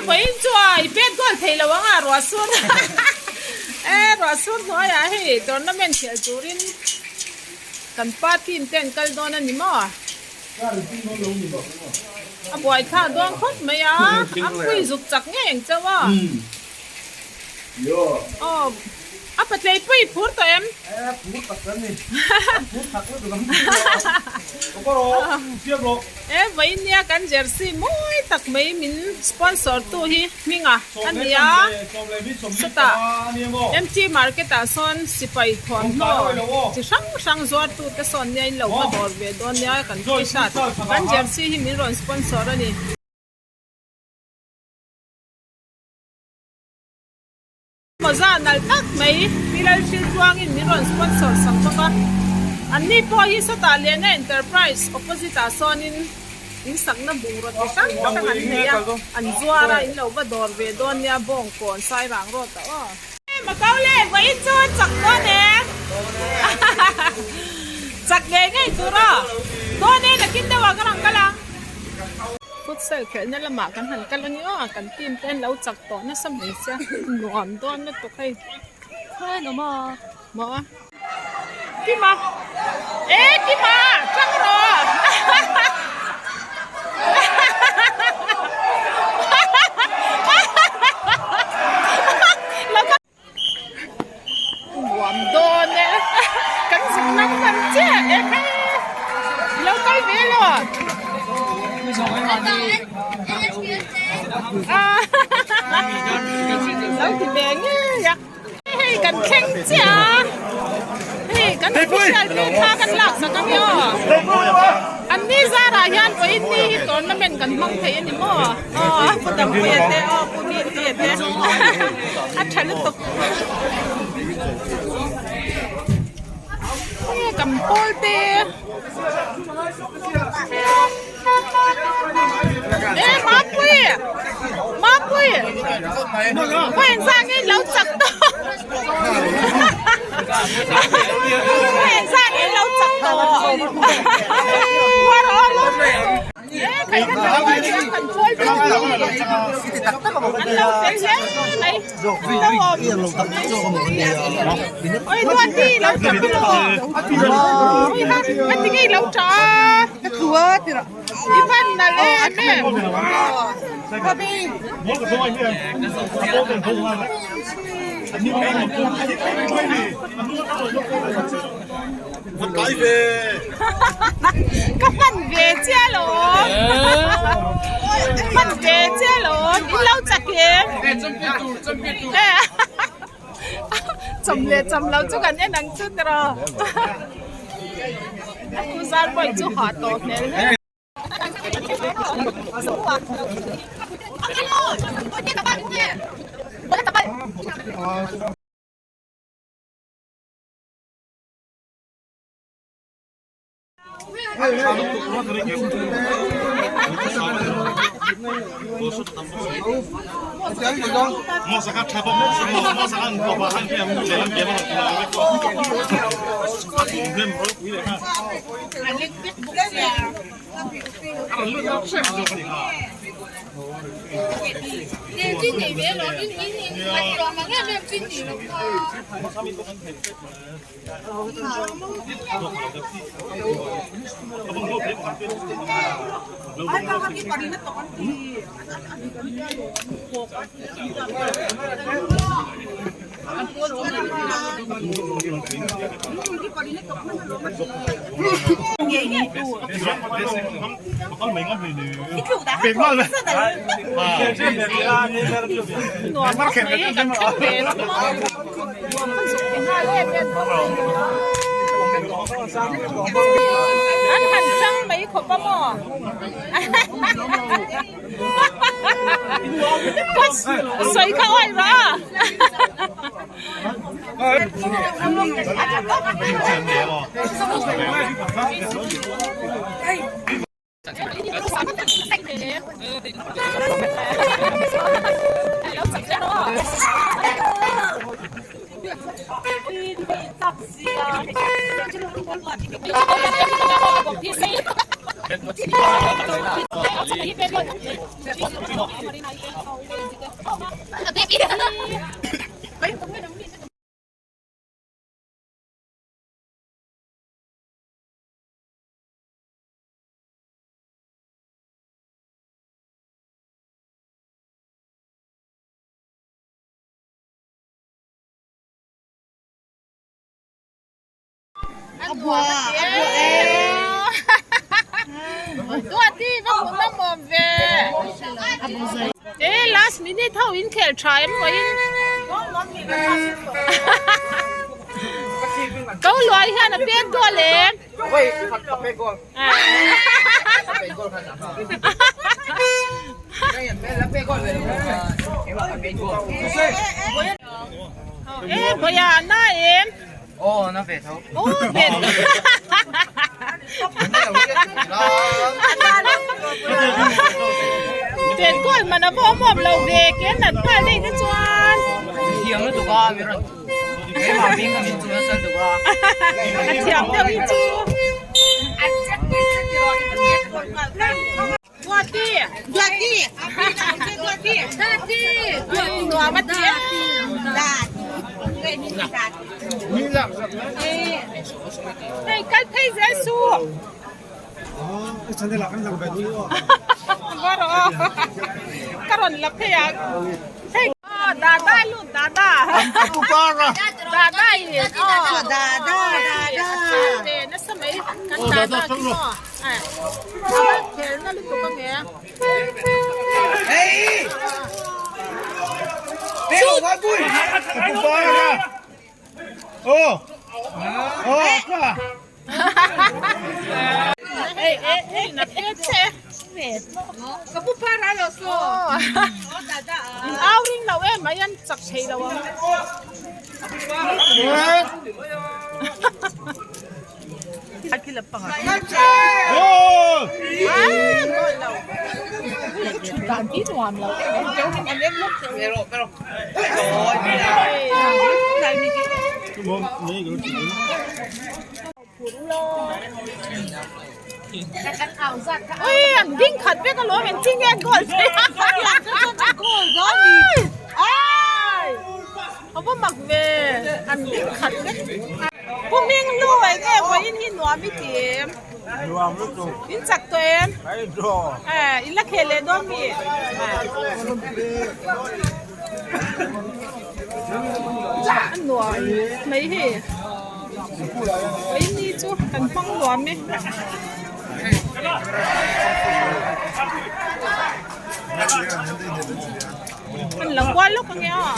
Vawiin chu a i pet goal thei lo ang a ruah sur e ruah sur hnuaiah hei tournament khelh turin kan pa team te an kal dawn a ni maw? A buaithlak dawn khawp mai a, a pui zuk chak ngei ang chauh a. Aw, a patlei pui i phur tawh em? E, vawiin nia kan jersey mawi tak mai min sponsor tu hi hminga a ni a, chutah MT market ah sawn sipai thuamhnaw chi hrang hrang zuar tu te sawn nia in lo va dawr ve dawn nia kan t-shirt kan jersey hi min rawn sponsor a ni. Mawza nalh tak mai Pi Lalhrilh Tluangin min rawn sponsor sak bawk a, anni pawh hi sawtah Lena Enterprise opposite ah sawnin in sakna bungraw chi hrang hrang an nei a, an zuar a, in lo va dawr ve dawn nia Bawngkawn Sairang road ah aw. Macau le vawiin chu chak dawn e chak ngei ngei tur aw dawn e nakin deuh ah ka rawn kal ang. Futsal khelhna lamah kan han kal a ni aw kan team te an lo chak tawh nasa mai sia nuam dawn lutuk hei khawi awm a maw Kima e Kima tang rawh Nuam dawn e kan zuk nang hman chiah e kha lo kal ve lo lo ti ve ngei a hei kan thleng chiah a hei kan official te thla kan lak sak ang emaw an ni zarah hian vawiin ni hi tournament kan hmang thei a ni maw aw pu Dampuia te aw pu Bta te a tha lutuk e kan pawl te e mapui mapui khaw engzah nge lo chak tawh khaw engzah nge lo chak tawh Ka hman ve chiah lo hman ve chiah lo in lo chak em chawm leh chawm lo chu kan en ang chu tiraw a pu zar pawh chu hah tawh hmel hle. Nuam khawp mai kan thleng ve nuam kan zuk ti nghal em em bawk a an han tang mai khawp a maw sawi kha awih rawh a. A bua a bua e Duati va hmuh na mawm ve E last minute ho in khel tha em vawiin Ko luai hian a pek goal em E bawia na em Aw na ve tho. Aw ve tho. Pen kawl man a vawm awm lo ve ke nat nghal daih te chuan. Thiam lutuk a mi rawn keimah hming kha min chu nasa lutuk a. A thiam deuh hi chu. Duati. Duati. Duati. Duati. Nuam a ti em. Hei kal phei zel su. Va rawh aw. Ka rawn la phei ang. Hei dada lut dada. Dada i aw. Dada dada. Ve nasa mai kan dada khi maw. Au ring lo em mai an chak thei lo ang. Ui an ding khat vek alawm engtin nge goal phei a va mak ve an ding khat vek. Pu Ming nu eng nge vawiin hi nuam i ti em? Nuam lutuk. In chak tawh em? Ka in draw. Eh, in la khel leh dawn mi? A nuam mai hei. Vawiin ni chu kan hmang nuam e. Kan la kual lawk ange aw.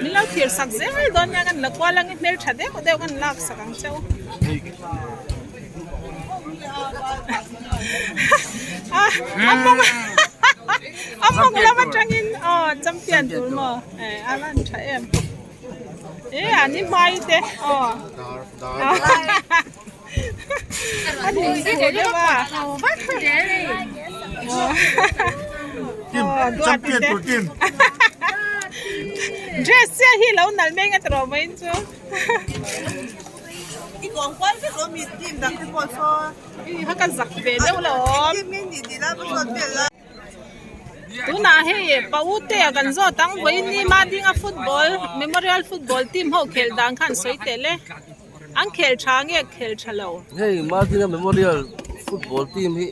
Min lo thlir sak zel dawn nia kan la kual ange hmeltha deuh deuh kan lak sak ang cheu. A a mawng a mawng lam atangin aw champion tur maw eh a lan tha em. E an i hmai te aw. A ning deuh deuh a. Team champion tur team. Dress chiah hi lo nalh mai nge tawh mai chu. I kawng kual vek lo mi team dang te pawh saw. I ka zak ve deuh lo awm. Team in ni ti la va zawt vel la. Tunah hei pa u te a kan zawt ang vawiin ni Madinga football memorial football team ho khel dan khan sawi tel e. An khel tha nge khel tha lo. Hei Madinga memorial football team hi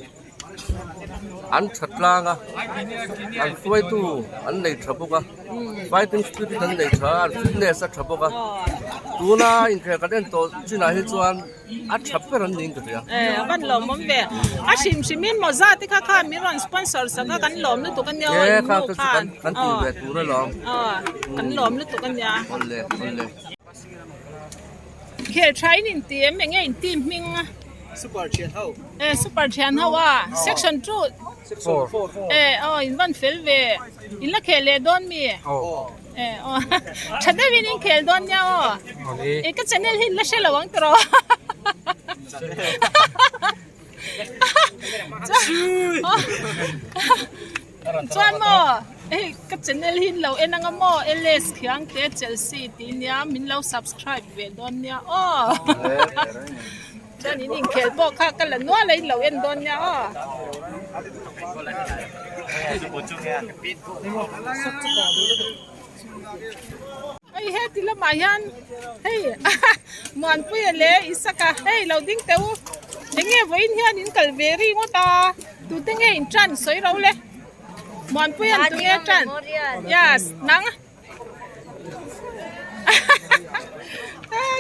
an tha tlang a an hruaitu an nei tha bawk a fighting spirit an nei tha a an fitness a tha bawk a tuna inkhel kan en tawh chinah hi chuan a tha ber an niin ka hria. Eh a van lawmawm ve a hrim hrim in mawza te kha khan min rawn sponsor sak a kan lawm lutuk ania aw Eh in kha nu te chu khan kan kan tih ve tur alawm aw kan lawm lutuk ania. Awle awle. Khel tha in inti em enge inti hming a. Super thian ho. Eh super thian ho a section 2. Section 4. Eh aw in van fel ve. In la khel leh dawn mi? Aw. Eh aw tha deuh in in khel dawn nia aw. Eh ka channel hi in la hre lo ang tawh rawh. Chuan maw hei ka channel hi lo en anga maw LS khiang te Chelsea tih nia min lo subscribe ve dawn nia aw chuan in inkhel pawh kha ka la nual a in lo en dawn nia aw. Hei heti lamah hian hei Muanpuia leh Isaka hei lo ding teh u enge vawiin hian in kal ve ri ngawt a tute nge in tan sawi ro le Muanpuia'n tunge tan yes nang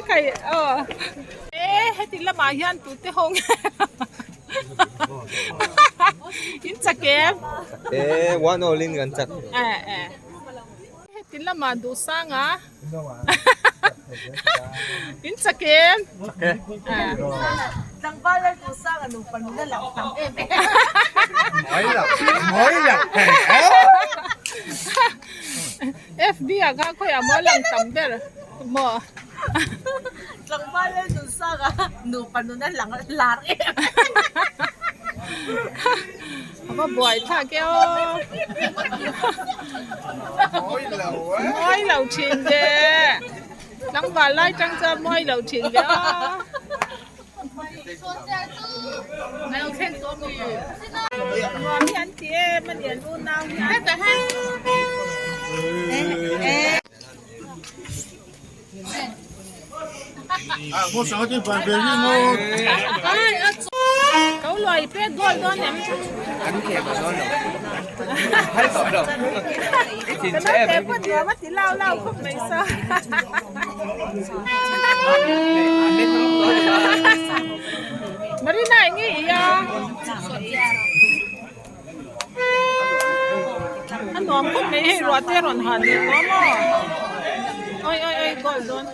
khai aw e heti lamah hian tute ho nge in chak em e one all in kan chak e e heti lamah duhsang a in chak em Tlangval lal duhsang a nupa nuna lang tam em em. FB ah kha khawiah maw lang tam ber maw. Tlangval lal duhsang a nupa nuna lang lar em em. A va buai thlak e aw. Mawi lo thin ve. Tlangval lai tang chuan mawi lo thin ve aw. Nuam hi an ti em a ni an unau hian. Ko luai pek goal dawn em? Ka naute pawh nuam a ti lau lau khawp mai saw. Marina eng nge i a? A nuam khawp mai hei ruah te rawn han leh tawh maw? Oi oi oi goal dawn.